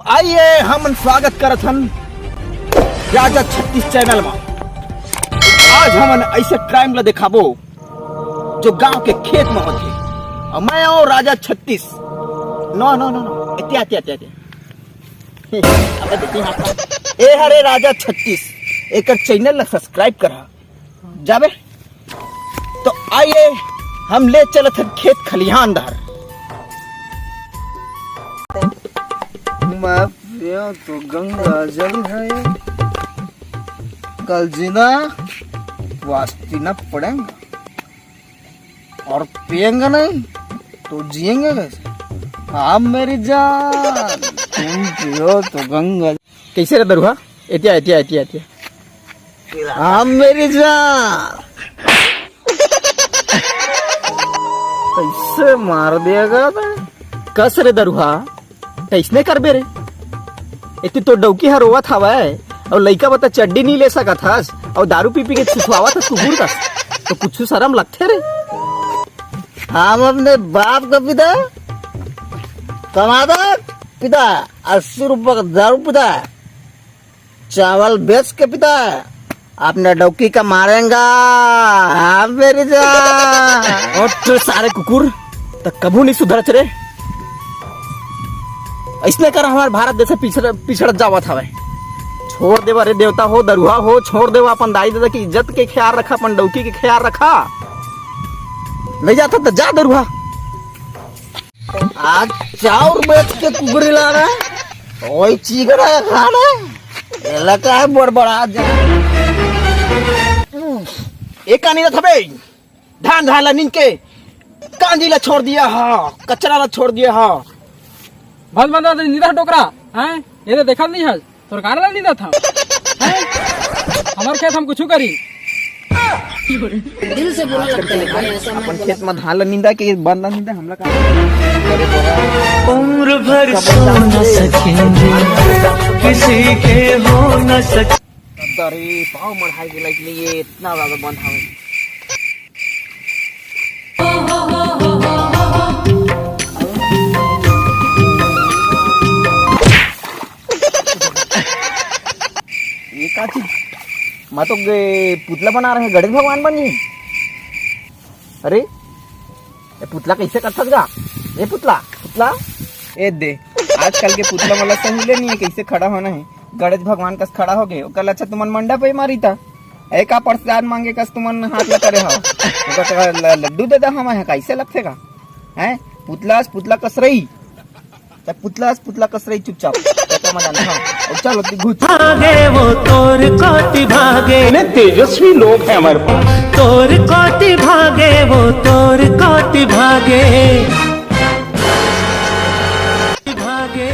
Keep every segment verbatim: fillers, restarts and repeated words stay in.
आइए, हमन स्वागत करत हन राजा छत्तीस चैनल मा। आज हमन ऐसे क्राइम ला दिखाबो जो गांव के खेत में होथे। और मैं हूँ राजा छत्तीस। नो नो नो नो, एतिया एतिया एतिया एतिया। अबे देखी हाँ, ए हरे राजा छत्तीस, एकर चैनल ला सब्सक्राइब करा। जाबे तो आइए, हम ले चलत हन खेत खलिहान डहर। मैं पियो तो गंगा जल है, कल जीना वास्ती न पड़ेगा, और पियेंगे नहीं तो जिएंगे कैसे? आप मेरी जान, तुम पियो तो गंगा। कैसे रे दरुहा? एतिया एतिया एतिया एतिया। हाँ, मेरी जान। कैसे मार देगा बे? कस रे दरुहा, कैसने करबे रे? एक तो तोर डौकी ह रोवत हवय, अउ लइका बता चड्डी नहीं ले सकत हस, अउ दारू पी पी के छुछुआवत हस कुकुर कस, तो कुछ शरम लगथे रे? हम अपने बाप का पिता, कमाता पिता, अस्सी रुपये का दारू पिता, चावल बेच के पिता, अपने डौकी का मारेंगा। हाँ, मेरी जान। और तू सारे कुकुर, त कभू नहीं सुधरत रे। इसने कर हमारे भारत देश पिछड़, पिछड़त जावत हवे। छोड़ देवा रे देवता हो, दरुहा हो, छोड़ देवा। अपन दाई ददा की इज्जत के ख्याल रखा, अपन डौकी के ख्याल रखा। नहीं जाता तो जा दरुहा। आज चाउर बेच के कुकरी लाना, ओई चिकरा खाना, एला काय बड़बड़ा जा। ए का नींदत हबे? धान धान ला नींद के कांजी ला छोड़ दिया हा, कचरा ला छोड़ दिया हा। बस बस बस, नींदा टोकरा, हैं? ये तो देखत नहीं है। सरकार ला निंदा था, हैं? हमार खेत हम कुछ करी। दिल से बुरा लगता है भाई, ऐसा मत अपन बोला। खेत में धान ला निंदा के बंद ला निंदा, हमला का? उम्र भर सो न सकेंगे, किसी के हो न सके। अरे पाँव मढ़ाई के लाइक नहीं, ये इतना ज्यादा बंद हवे। ये का चीज? मैं तो गे-, पुतला बना रहे, गणेश भगवान बनी। अरे, ये पुतला कैसे करथस गा? ये पुतला, पुतला, ए दे, आजकल के पुतला वाला सहूले नहीं है, कैसे खड़ा होना है। गणेश भगवान कस खड़ा हो गए, ओकर अच्छा तुमन मंडप पे मारी था। ए का प्रसाद मांगे कस तुमन हाथ ला करे हो? ओकर ल-, लड्डू दे दा हमें, कैसे लगथे का? हैं? पुतला, पुतला कस रही। त पुतला, पुतला कस रही चुपचाप। त का मजा नहीं, हाँ। और चलो, ती घुच। भागे वो तोर कोति भागे। इतने तेजस्वी लोग हैं हमारे पास। तोर कोति भागे वो तोर कोति भागे। भागे।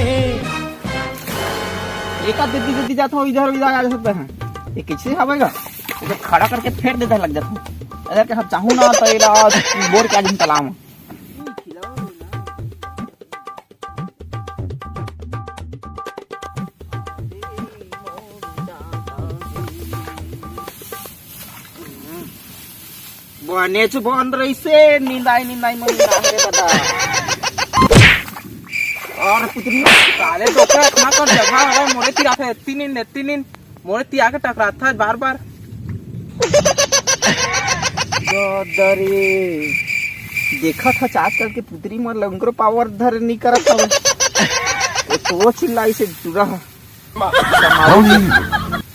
एक आध दीदी, दीदी जात हो, इधर, इधर आ सकते हैं। ये कैसे हवेगा? ये तो खड़ा करके फेंक देता लग जाता हूँ। अगर के हम चाहूँ ना तो इला बोर के आज हम तलाम। बनेच बंद रहिसे, निंदाई निंदाई मन निंदा रे दादा। और पुतरी काले डोकरा इतना कर जगह हवे, मोरे तिर आथे, इतनी नींद, इतनी नींद, मोरे तिर आके टकराथा बार बार। दादा रे, देखा था आजकल के पुतरी मन ला उनको पावर धर नहीं करत हवे। वो तो चिल्लाई से जुड़ा है।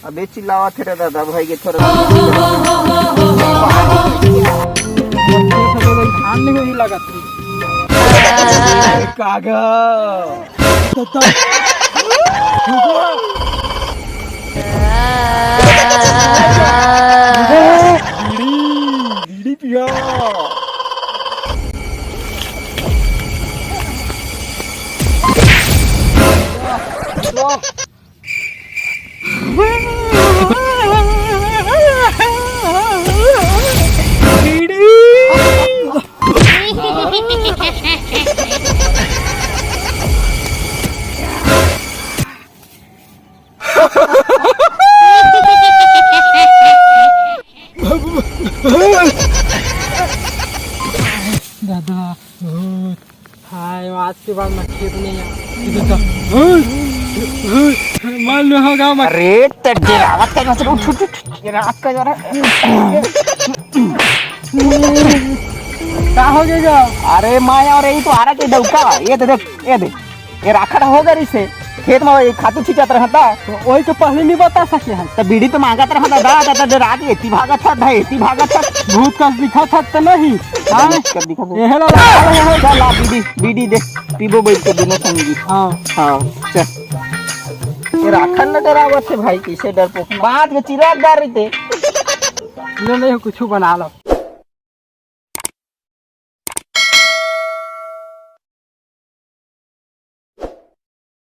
अबे चिल्लावत हे रे दादा भाई के थोड़ा। धान नहीं होई लागत। कागा। बीड़ी, बीड़ी पिया। दादा, भूत। हाय, आज के बाद मैं खेत नहीं आ। मन में होगा मत। अरे, ते डरावत का नजर, उठ, उठ, उठ, उठ, डरावत का जरा। का हो गया? अरे माया, अरे ये तो आरा के डौका, ये तो देख, ये देख, ये राखड़ हो गई से खेत में, ये खातू छींचत रहता। तो वही तो पहले नहीं बता सके हैं। तो बीड़ी तो मांगत रहता, दा, दा, दा, डरा के, एती भागत था, दा, एती भागत था। भूत का दिखा था तो नहीं। हाँ? कर दिखा था। ये लो, ला, ला, ला, ला, ला, बीड़ी, बीड़ी दे, पीबो बैठ के दोनों संगी। हाँ। हाँ, चल। ये राखड़ न डरावत है भाई, कैसे डरपोक। बात के चिराग डार रही थे। लो, नहीं, कुछ बना लो।